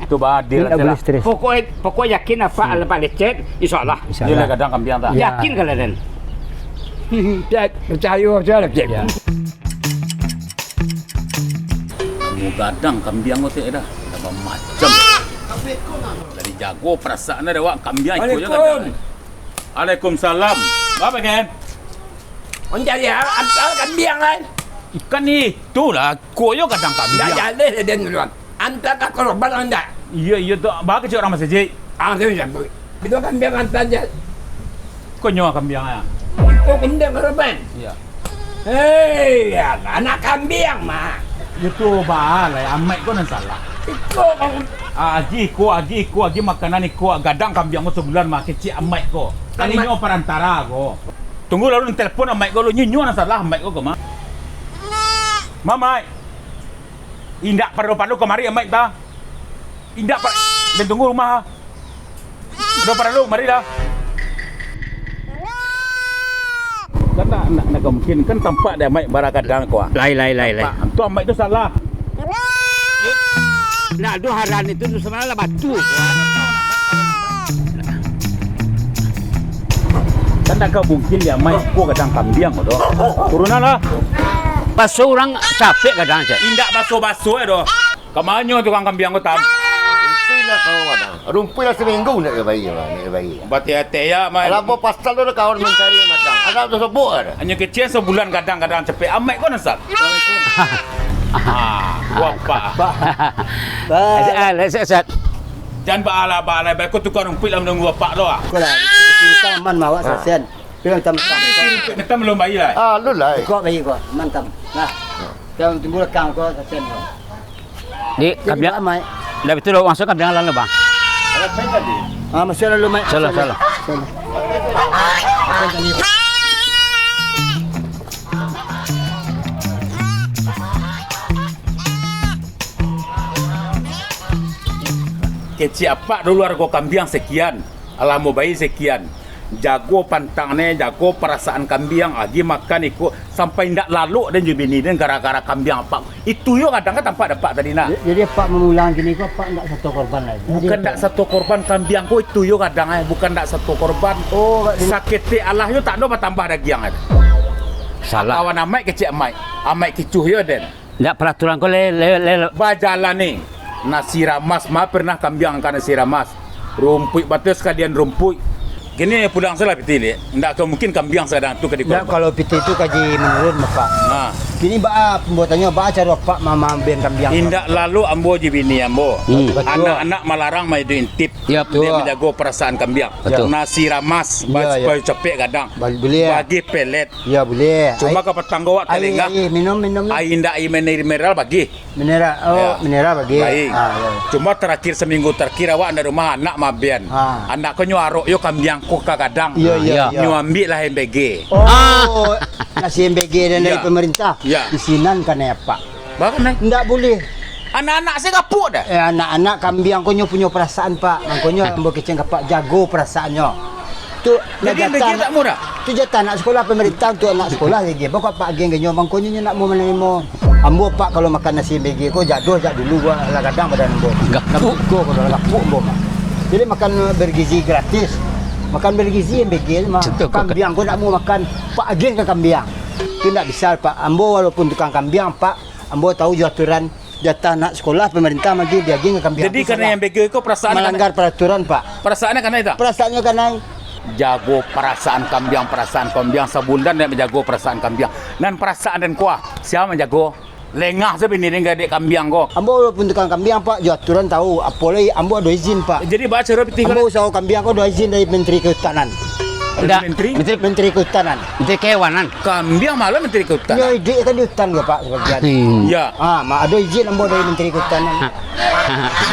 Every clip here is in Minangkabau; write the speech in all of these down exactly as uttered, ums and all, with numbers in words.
Cubo adil. Ndak buliah stres. Pokok, pokok yakin apak, hmm, apak lecet, insyaallah. Insyaallah. Iyo lah gadang kambiang tu. Ya. Yakin kalau den. Picayo sajo lah, Cik. Ya. Gadang kambiang ko, Cik, dah. Dah bamacam. Dari jago parasaan dah, wak, kambiang iko jo gadang. Waalaikumsalam. Apo, Ken? Mancari a-, antaan kambiang, kan? Kan itulah, ko yo gadang kambiang. Ndak jaleh den duluan. Antaan ka koroban ndak? Iyo, iyo tu. Baa kecek urang masajik. Ah, tu yo. Itu kambiang antaan se. Ko nyo kambiang, yo. Ko kambiang koroban. Iyo. Hei, yo, anak kambiang mah. Yo tu baa lai, amaik ko nan salah. Iko kan. Ah, agiah iko, agiah iko, agiah makanan iko, gadang kambiang ko sabulan mah, kecek amaik ko. Kan inyo parantara ko. Tunggu lalu, telepon amaik ko lu, nyo nan salah amaik ko, ko mah. Mamaik. Indak paralu-paralu kamari amaik ta. Indak pa-, den tunggu rumah. Udah paralu, marilah. Kan nak, nak, nak mungkin kan tampak dek amaik bara gadang ko, ah. Lai, lai, lai, lai. Tampak. Tu amaik tu salah. Nah, tu haran itu tu sabananyo lah batu. Kan dak ka mungkin dek amaik ko gadang kambiang ko doh. Turunan lah. Baso urang capek gadang, cek. Indak baso-baso e doh. Ka ma nyo tukang kambiang ko, Tam? Rumpuik lah kawan, ah. Rumpuik lah saminggu ndak ka bai, ndak ka bai. Bati ati ya, man. Alah, apo pasal tu kawan mancari macam? Ada tu sobok ada. Hanyo kecek sabulan gadang-gadang capek. Amaik ko nan salah. Assalamualaikum. Ah, ko apak. Pak. Pak. Eh, eh, set, set. Jan baalah-baalah, baik ko tukang rumpuik lah manunggu apak tu, ah. Ko lah, aman mawak sasian. Piro tam-, tam-, Minta belum bayar lah. Ah, lu lah. Kok bayar kok, mantap. Nah, kalau timbul kang kok, kasihan kok. Di, jadi kambiang, Mak, Mai. Dah betul, masuk kambiang lalu, Bang. Ada main tadi? Ah, masuk lalu, Mai. Salah, salah. Salah. Kecek apak dulu harga kambiang sekian. Alah, mau bayar sekian, jago pantang ne, jago parasaan kambiang, agiah makan iko, sampai indak lalok den jo bini den gara-gara kambiang apak. Itu yo kadang kan tampak dek apak tadi nak. Ja-, jadi apak mamulang kini ko, apak ndak sato korban lai. Jadi bukan ndak sato korban, kambiang ko itu yo kadang, eh, bukan ndak sato korban. Oh, jadi saketek alah yo tak ado batambah dagiang, eh. Salah. Kawan amaik kecek amaik, amaik kicuah yo den. Ndak, peraturan ko le-, le-, le-, bajalan ni. Nasi ramas mah pernah kambiang ka nasi ramas. Rumpuik batua sakalian rumpuik. Kini pulang salah pitih liak. Ndak ka mungkin kambiang sadang tu ka dikorban. Ndak, kalau pitih tu kaji menurun, Bapak. Nah. Kini baa pambuatannyo, baa caro Apak ma-, maambian kambiang? Indak lalu ambo jo bini ambo. Hmm. Betul. Anak-anak malarang maiduik intip. Ya, betul. Dia manjago parasaan kambiang. Betul. Nasi ramas, iya, ba-, iya, supaya capek gadang. Ba-, buliah. Bagi pelet. Iyo, buliah. Cuma ai-, ka patang ko awak ai, talengah. Ai, minum, minum, minum. Ai indak, ai mineral bagi. Mineral, oh, iyo, mineral bagi. Bagi. Ah, iyo. Cuma tarakhir, saminggu tarakhir awak ndak rumah, anak maambian. Ah. Anak ko nyo arok yo kambiang ko ka gadang. Iyo, iyo, iyo. Nyo ambiak lah M B G. Oh, ah, nasi M B G dan dari, iyo, pemerintah. Iyo. Di sinan kanai apak. Baa kanai? Ndak buliah. Anak-anak se kapuk dah. Eh, anak-anak kambiang ko nyo punyo parasaan, Pak. Mangkonyo ambo kecek ka Apak, jago parasaannyo. Tu, jadi jatah M B G anak, tak murah? Tu jatah anak sekolah pemerintah untuk anak sekolah lagi. Baa kok Apak agiah ka nyo, mangkonyo nyo ndak mau manarimo. Ambo, Pak, kalau makan nasi M B G ko, jak doh, jak dulu, gua lah gadang badan ambo. Gapuk. Gapuk ko, lah gapuk ambo mah. Jadi makan bergizi gratis. Makan bergizi M B G tu mah. Contoh, kambiang ko ndak mau makan, Pak agiah ka kambiang. Tu ndak bisa, Pak. Ambo walaupun tukang kambiang, Pak, ambo tahu jo aturan jatah anak sekolah, pemerintah maagiah, diagiah ka kambiang. Jadi, tu kanai salah. M B G ko parasaan malanggar kanai, paraturan, Pak. Parasaannyo kanai tu? Parasaannyo kanai. Jago parasaan kambiang, parasaan kambiang, sabulan ndak manjago parasaan kambiang. Nan parasaan den ko, sia manjago? Lengah se bini den gadek kambiang ko. Ambo walaupun tukang kambiang, Pak, jo aturan tahu. Apo lai, ambo ado izin, Pak. Jadi, baa caro pitih ko? Ambo usaho kambiang ko ado izin dari Menteri Kehutanan. Dari Menteri? Menteri? Menteri Kehutanan. Menteri Kehewanan. Kambiang malah Menteri Kehutanan. Yo, iduik kan di hutan ko, Pak, sabagian. Hmm. Ya. Ah, ma-, ado izin ambo dari Menteri Kehutanan.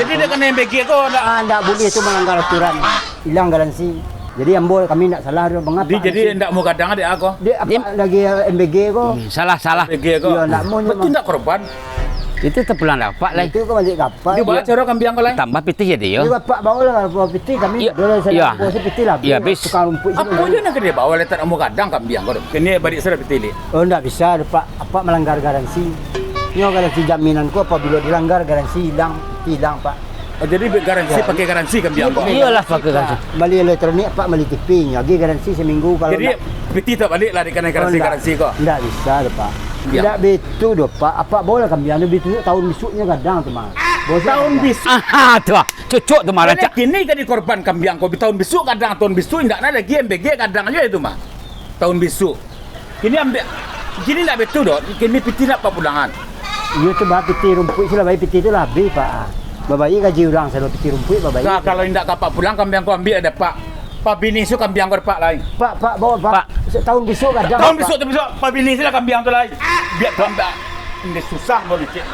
Jadi, dak kanai M B G ko, dak? Ah, ndak buliah, tu malanggar aturan. Ilang garansi. Jadi, ambo, kami ndak salah doh, mangapa? Jadi, jadi ndak mau gadang dek a ko? Dek apak lagi, eh, M B G ko. Hmm, salah, salah. M B G ko. Iyo, ndak mau nyo. Betul ndak korban? Itu tapulang dek apak lai. Itu ko baliak ka apak. Di bawah caro kambiang ko lai. Tambah pitih jadi yo. Iyo, apak bawa lah, bawa pitih kami. Iyo, iyo. Tukang rumpuik. Apo nyo nak ka dia bawa, lai tak nak mau gadang kambiang ko tu. Kini baliak sudah pitih liak. Oh, ndak bisa doh, Pak. Apak malanggar garansi. Nyo garansi jaminan ko, apabilo dilanggar garansi, ilang, ilang, Pak. Oh, jadi, ambiak garansi, pakai garansi kambiang ko? Iyolah, pakai garansi. Bali elektronik, Pak, bali T V nyo. Agiah garansi saminggu, kalau Jadi, ndak pitih tak baliak lah dikanai Oh, ndak. Garansi-garansi ko? Ndak bisa doh, Pak. Ndak bitu doh, Pak. Apak baolah kambiang tu, bitu tahun bisuaknyo gadang tu mah. Tahun bisuak. Aha, tu ah. Cocok tu mah, rancak. Kini jadi korban kambiang ko, tahun bisuak gadang, tahun bisuak indak ado lagi, M B G gadang juo itu mah. Tahun bisuak. Kini ambiak, kini ndak bitu doh, kini pitih ndak papulangan. Iyo tu, bah, pitih rumpuik sila, baik pitih tu lah abih, Pak. Babayia gaji urang sado pitih rumpuik, babayia. Nah, kalau indak ka Apak pulang, kambiang ko ambiak dek Apak. Pabini se kambiang ko dek Apak lai. Pak, Pak, bawa, Pak. Pak. Tahun bisuak gadang, Tahun Pak. Bisuak tu bisuak, pabini se lah kambiang tu lai. Biak kambiang. Ini susah mau dicek.